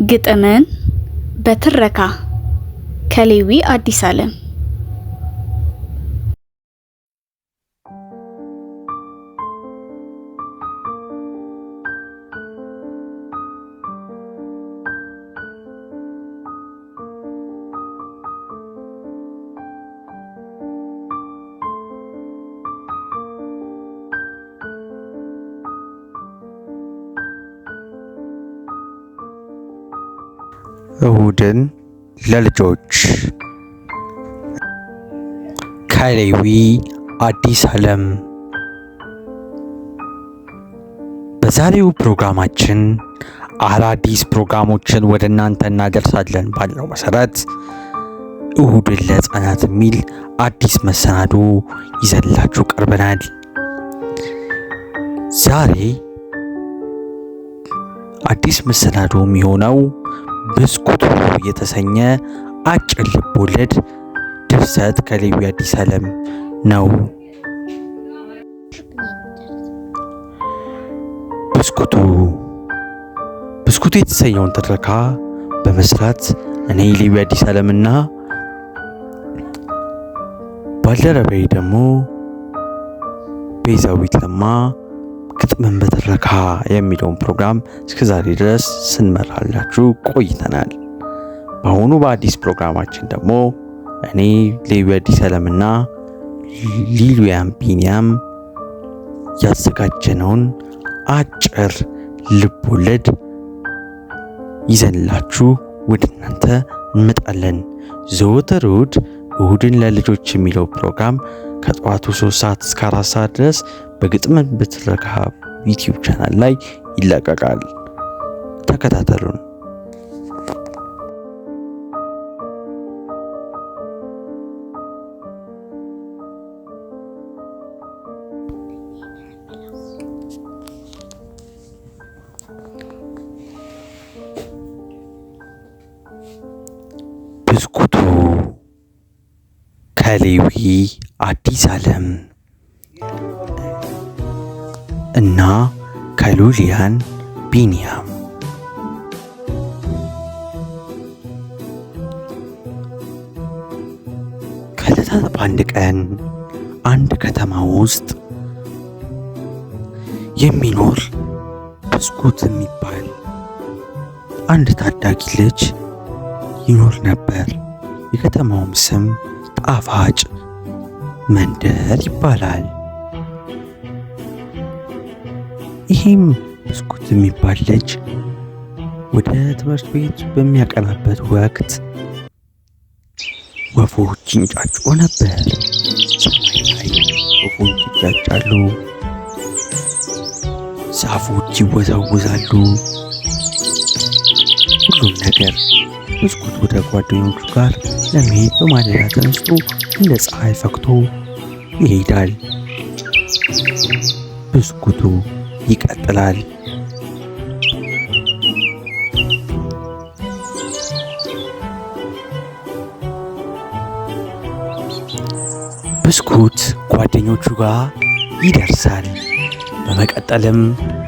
ግጥምን በትረካ ከሌዊ አዲስ ዓለም። እሁድን ለልጆች ከሌዊ አዲስ ዓለም። በዛሬው ፕሮግራማችን አዳዲስ ፕሮግራሞችን ወደ እናንተ እናደርሳለን ባልነው መሰረት እሁድን ለሕፃናት የሚል አዲስ መሰናዶ ይዘንላችሁ ቀርበናል። ዛሬ አዲስ መሰናዶ የሚሆነው ብስኩቱ የተሰኘ አጭር ልቦለድ ድርሰት ከሌዊ አዲስ ዓለም ነው። ብስኩቱ ብስኩቱ የተሰኘውን ትረካ በመስራት እኔ ሌዊ አዲስ ዓለምና ባልደረባዬ ደግሞ ቤዛዊት ለማ ግጥምን በትረካ የሚለውን ፕሮግራም እስከ ዛሬ ድረስ ስንመራላችሁ ቆይተናል። በአሁኑ በአዲስ ፕሮግራማችን ደግሞ እኔ ሌዊ አዲስ ዓለምና ሊሉያም ቢኒያም ያዘጋጀነውን አጭር ልቦለድ ይዘንላችሁ ወደ እናንተ እንመጣለን። ዘወትር እሁድ እሁድን ለልጆች የሚለው ፕሮግራም ከጠዋቱ 3 ሰዓት እስከ 4 ሰዓት ድረስ በግጥምን በትረካ ዩቲዩብ ቻናል ላይ ይለቀቃል። ተከታተሉን። ብስኩቱ ከሌዊ አዲስ ዓለም እና ከሉሊያን ቢንያም። ከዕለታት በአንድ ቀን አንድ ከተማ ውስጥ የሚኖር ብስኩት የሚባል አንድ ታዳጊ ልጅ ይኖር ነበር። የከተማውም ስም ጣፋጭ መንደር ይባላል። ይህም ብስኩት የሚባል ልጅ ወደ ትምህርት ቤት በሚያቀናበት ወቅት ወፎች ይንጫጩ ነበር። ሰማይ ላይ ወፎች ይንጫጫሉ፣ ዛፎች ይወዛወዛሉ። ሁሉም ነገር ብስኩት ወደ ጓደኞቹ ጋር ለመሄድ በማለዳ ተነስቶ እንደ ፀሐይ ፈክቶ ይሄዳል። ብስኩቱ ይቀጥላል። ብስኩት ጓደኞቹ ጋር ይደርሳል። በመቀጠልም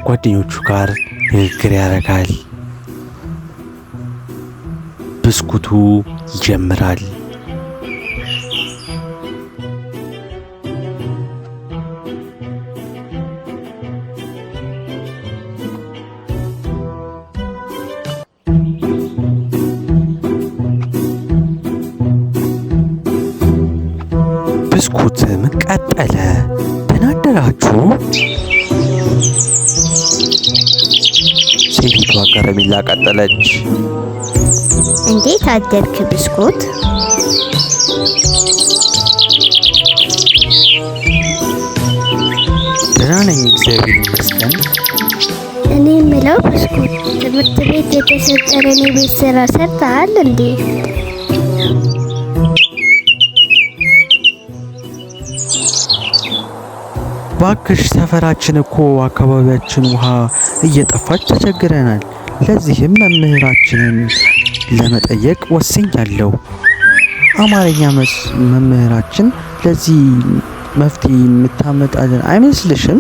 ጓደኞቹ ጋር ንግግር ያደርጋል። ብስኩቱ ይጀምራል። ብስኩትም ቀጠለ። ደህና አደራችሁ? ሴቲቷ ከረሜላ ቀጠለች። እንዴት አደርክ ብስኩት? ደህና ነኝ እግዚአብሔር ይመስገን። እኔ የምለው ብስኩት፣ ትምህርት ቤት የተሰጠንን የቤት ስራ ሰርተሃል እንዴ? ባክሽ ሰፈራችን እኮ አካባቢያችን ውሃ እየጠፋች ተቸግረናል። ለዚህም መምህራችንን ለመጠየቅ ወስኛለሁ። አማርኛ መምህራችን ለዚህ መፍትሄ የምታመጣልን አይመስልሽም?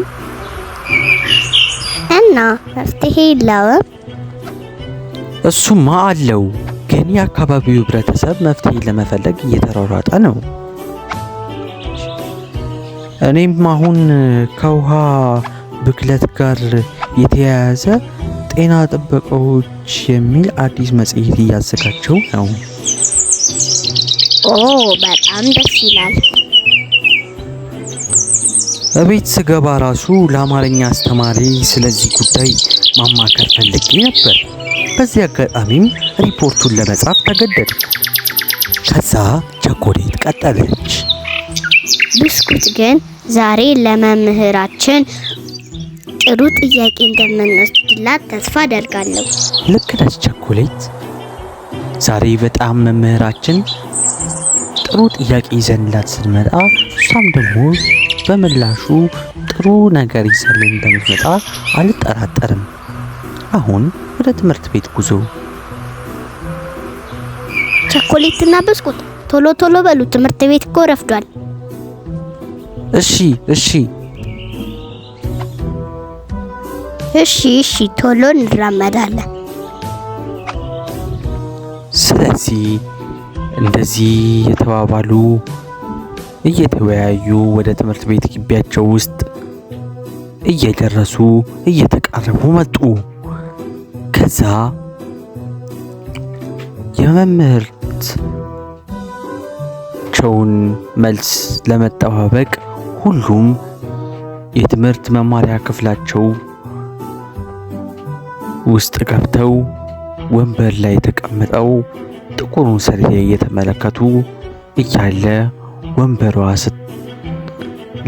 እና መፍትሄ የለውም? እሱማ አለው፣ ግን የአካባቢው ህብረተሰብ መፍትሄ ለመፈለግ እየተሯሯጠ ነው። እኔም አሁን ከውሃ ብክለት ጋር የተያያዘ ጤና ጥበቃዎች የሚል አዲስ መጽሔት እያዘጋጀው ነው። ኦ፣ በጣም ደስ ይላል። እቤት ስገባ ራሱ ለአማርኛ አስተማሪ ስለዚህ ጉዳይ ማማከር ፈልጌ ነበር። በዚህ አጋጣሚም ሪፖርቱን ለመጻፍ ተገደድኩ። ከዛ ቸኮሌት ቀጠለች። ብስኩት ግን ዛሬ ለመምህራችን ጥሩ ጥያቄ እንደምንወስድላት ተስፋ አደርጋለሁ። ልክ ነች ቸኮሌት። ዛሬ በጣም መምህራችን ጥሩ ጥያቄ ይዘንላት ስንመጣ እሷም ደግሞ በምላሹ ጥሩ ነገር ይዘልን እንደምትመጣ አልጠራጠርም። አሁን ወደ ትምህርት ቤት ጉዞ። ቸኮሌትና ብስኩት ቶሎ ቶሎ በሉ፣ ትምህርት ቤት እኮ ረፍዷል። እሺ እሺ። እሺ እሺ፣ ቶሎ እንራመዳለን። ስለዚህ እንደዚህ የተባባሉ እየተወያዩ ወደ ትምህርት ቤት ግቢያቸው ውስጥ እየደረሱ እየተቃረቡ መጡ። ከዛ የመምህርታቸውን መልስ ለመጠባበቅ ሁሉም የትምህርት መማሪያ ክፍላቸው ውስጥ ገብተው ወንበር ላይ ተቀምጠው ጥቁሩን ሰሌዳ እየተመለከቱ እያለ ወንበሯ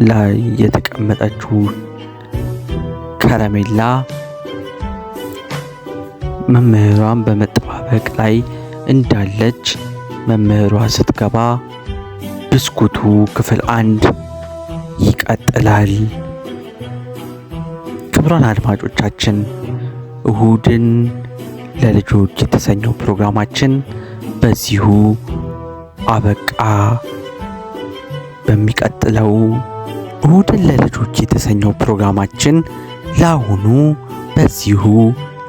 ላይ የተቀመጠችው ከረሜላ መምህሯን በመጠባበቅ ላይ እንዳለች መምህሯ ስትገባ ብስኩቱ ክፍል 1 ይቀጥላል። ክቡራን አድማጮቻችን፣ እሁድን ለልጆች የተሰኘው ፕሮግራማችን በዚሁ አበቃ። በሚቀጥለው እሁድን ለልጆች የተሰኘው ፕሮግራማችን ለአሁኑ በዚሁ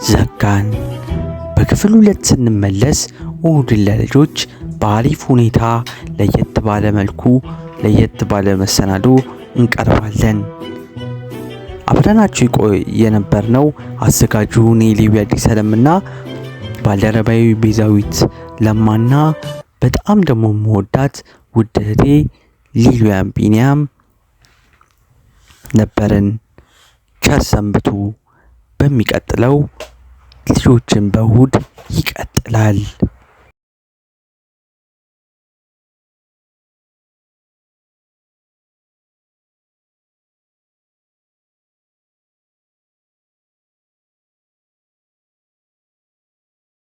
ዘጋን። በክፍል 2 ስንመለስ እሁድን ለልጆች በአሪፍ ሁኔታ ለየት ባለ መልኩ ለየት ባለ መሰናዶ እንቀርባለን። አብረናችሁ የነበርነው አዘጋጁ እኔ ሌዊ አዲስ አለምና ባልደረባዬ ቤዛዊት ለማና በጣም ደግሞ የምወዳት ውድ እህቴ ሊሊያን ቢኒያም ነበርን። ቸር ሰንብቱ። በሚቀጥለው ልጆችን በእሁድ ይቀጥላል።